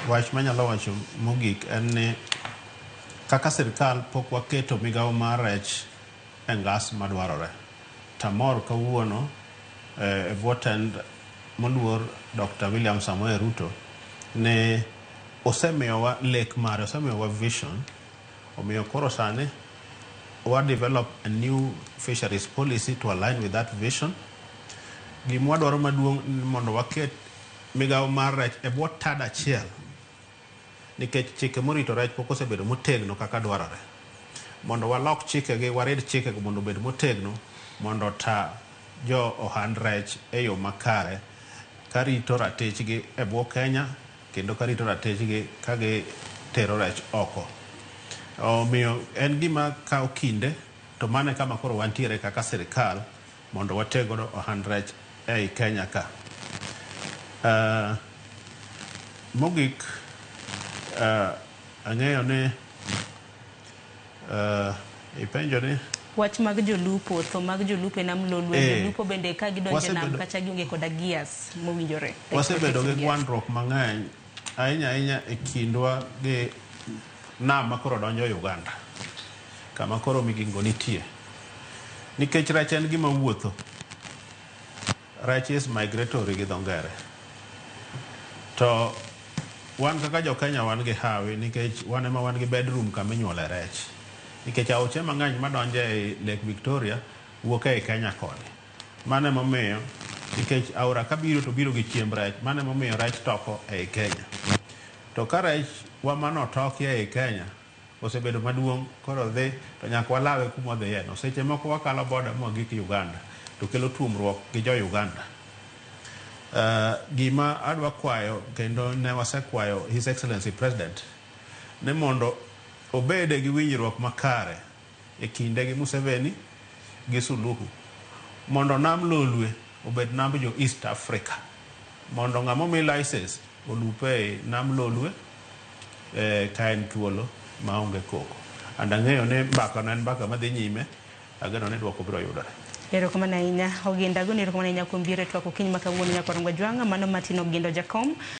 Wach manyalo wacho mogik en ni kaka sirkal pok waketo migawo mar rech e ngas madwarore. Tamor kawuono e bwo tend moluor Dr. William Samoei Ruto ne osemiyowa lek mare, osemiyowa vision. Omiyo koro sani wa develop a new fisheries policy to align with that vision. Gima wadwaro maduong' ni mondo waket migawo mar rech e bwo tad achiel nikech chike morito rech pok osebedo motegno kaka dwarore. Mondo walok chikegi, warid chikego mondo obed motegno mondo ota jo ohand rech e yo makare karito ratichgi e bwo Kenya kendo karito ratichgi ka gitero rech oko. Omiyo en gima kawo kinde to mano e kama koro wantiere kaka sirikal mondo wateg godo ohand rech ei Kenya ka. Mogik ang'eyo ni ipenjo ni Wach mag jolupo, tho mag jolupo e nam Lolwe, jolupo bende ka gidonjo e nam kacha gionge koda gears mowinjore. Wasebedo gi gwandruok mang'eny ahinya ahinya e kindwa gi nam makoro donjo Uganda kama koro Migingo nitie. Nikech rech en gima wuotho. Rech is migratory gi dho ngere. To wan kaka jo Kenya wan gi hawi nikech wan ema wan gi bedroom kama inyuole rech. Nikech aoche mang'eny madonjo e Lake Victoria wuok ei Kenya koni. Mano emomiyo nikech aora kabiro to biro gi chiemb rech. Mano emomiyo rech toko ei Kenya. To ka rech wa manotoki ei Kenya osebedo maduong' koro dhi to nyaka walawe kuma odhiye no. Seche moko wakalo boda mwagik Uganda to kelo tuomruok gi jo Uganda. Gima adwa kwayo kendo ne wasekwayo His Excellency President ni mondo obede gi winjruok makare e kinde gi Museveni gi Suluhu mondo nam Lolwe obed namb jo East Africa mondo ng'ama omi license olupe e nam Lolwe ka en thuolo maonge koko. And ang'eyo ni mbaka no en mbaka madhi nyime, ageno ni duoko biro yudore. Erokamano ahinya Oginda, agoni erokamano ahinya kuom biro e twak okinyi ma kawuono nyakwar Ngwajwang', mano Martin Ogindo Jakom.